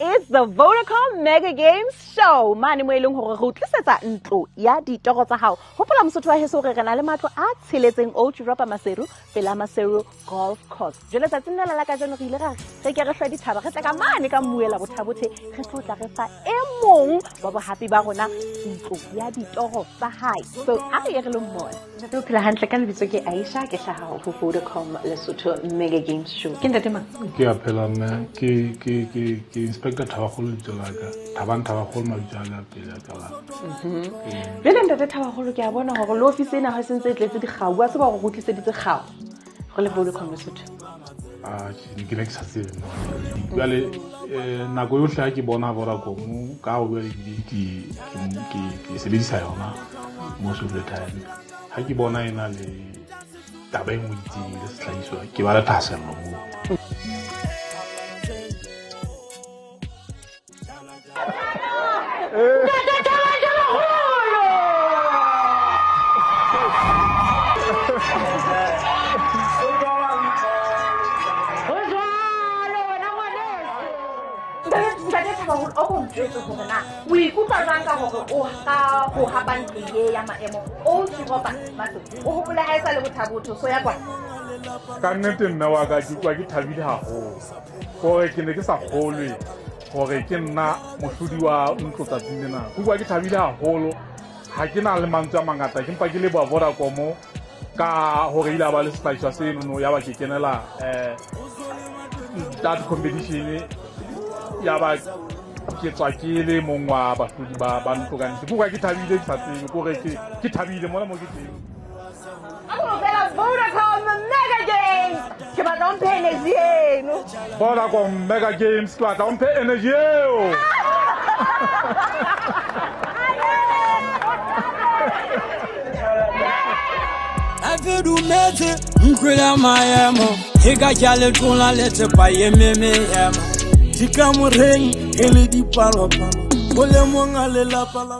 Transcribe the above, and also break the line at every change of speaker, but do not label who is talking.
It's the Vodacom Mega Games Show. Mane mo e leng hore re o tlisetsa ntlo ya ditoro tsa hao. Hopola Mosotho wa heso hore re na le matlo a tsheletseng Old Europa Maseru pela Maseru Golf Course. Jwale tsatsing lena la kajeno re ile ra re ke re hlwe dithaba re tle ka mane ka mmuela bothabothe re tlo tla re fa e mong wa bohapi ba rona ntlo ya ditoro tsa hae. So a re ye re lo mmona. Ntate o phela hantle ka lebitso ke Aisha ke hlaha ho Vodacom Lesotho Mega Games Show. Ke ntate mang?
Ke a phela mme ke ke ke ke Inspector Thabakgolo lebitso la ka. Thabang Thabakgolo mabitso a ka pele a ka la.
Jwale ntate Thabakgolo ke a bona hore le office ena ha se ntse e tletse dikgau wa tseba hore re tliseditse kgau re le Vodacom Lesotho.
Ah, ke ne ke sa tsebe nna. Jwale nako yohle ha ke bona Vodacom ka ho jwale ke ke ke sebedisa yona most of the time. Ha ke bona e na le taba e nngwe itseng le sehlahiswa ke ba le thahasello moo.
Ntate Thabakgolo! Ho jwalo wena ngwaneso. Ntate Thabakgolo o ko ntjwetse hore na o ikutlwa jwang ka hore o ka ho hapa ntlo ye ya maemo Old Europa Maseru. O hopole ha e sa le bothabotho so ya kwana.
Ka nnete mme wa ka ke utlwa ke thabile haholo. Hore ke ne ke sa kgolwe hore ke nna mohlodi wa ntlo tsatsing lena. Ke utlwa ke thabile haholo. Ha ke na le mantswe a mangata ke mpa ke leboha Vodacom ka hore ile a ba le sehlahiswa senono ya ba ke kenela that competition ya ba ke tswa ke le mong wa bahlodi ba ba ntlo ka nnete. Ke utlwa ke thabile ke sa tsebe ke hore ke thabile mona mo ke teng.
Fela Vodacom Mega Games. Ke batla o mphe energy eno.
Vodacom Mega Games ke batla o mphe energy eo.
A ke dumetse nkwela maemo e ka ke a letlola le thepa ye memeema dikamoreng e le dipalopalo o le mong a lelapa la.